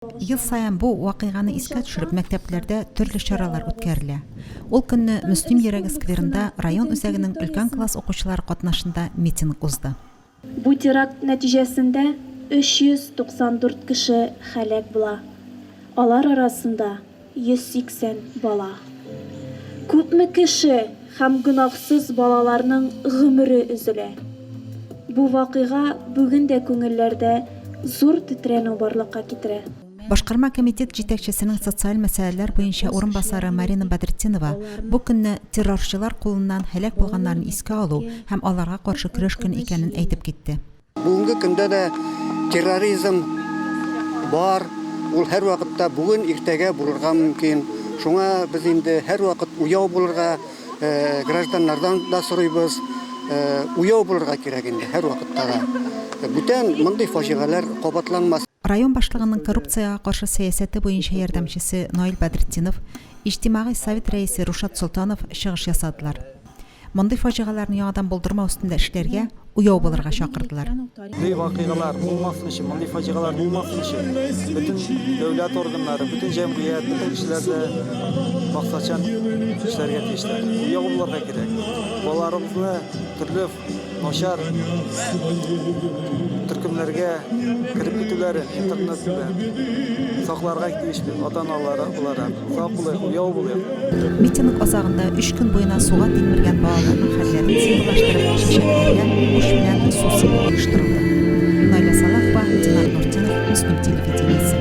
Ел саен бу вакыйганы искә төшереп, мәктәпләрдә төрле чаралар үткәрелә. Ул көнне Мөслим йөрәге скверында район үзәгенең өлкән класс укучылары катнашында митинг узды. Бу теракт нәтиҗәсендә 394 кеше һәлак була, алар арасында 180 бала. Күпме кеше һәм гөнаһсыз балаларның гомере өзелә. Бу вакыйга бүген дә күңелләрдә зур тетрәнү барлыкка китерә. Башкарма комитет җитәкчесенең социаль мәсьәләләр буенча урынбасары Марина Бәдретдинова бу көнне террорчылар кулыннан һәлак булганнарны искә алу һәм аларга каршы көрәш көне икәнен әйтеп китте. Бүгенге көндә дә терроризм бар, ул һәрвакытта бүген, иртәгә булырга мөмкин. Шуңа без инде һәрвакыт уяу булырга, гражданнардан да сорыйбыз, уяу булырга кирәк инде һәрвакытта да. Бүтән мондый фаҗигаләр кабатланмас. Район башлыгының коррупциягә каршы сәясәте буенча ярдәмчесе Наил Бәдретдинов, Иҗтимагый совет рәисе Рушат Солтанов чыгыш ясадылар. Мондый фаҗигаләрне яңадан булдырмау өстендә эшләргә, уяу булырга чакырдылар. Мондый вакыйгалар булмасын өчен, мондый фаҗигалар булмасын өчен, бөтен дәүләт органнары, бөтен җәмгыять, бөтен кешеләр дә максатчан эшләргә тиешләр. Уяу булырга кирәк. Балаларыбызны төрле начар төркемнәргә кереп китүләрен интернет белән сакларга тиешбез, ата-аналар буларак. Сак булыйк, уяу булыйк. Митинг азагында өч көн буена суга тилмергән балаларның хәлләрен символлаштырып, чәчәкләргә уч белән су сибү оештырылды. Наилә Салахова, Динар Нуртдинов, Мөслим телевидениесе.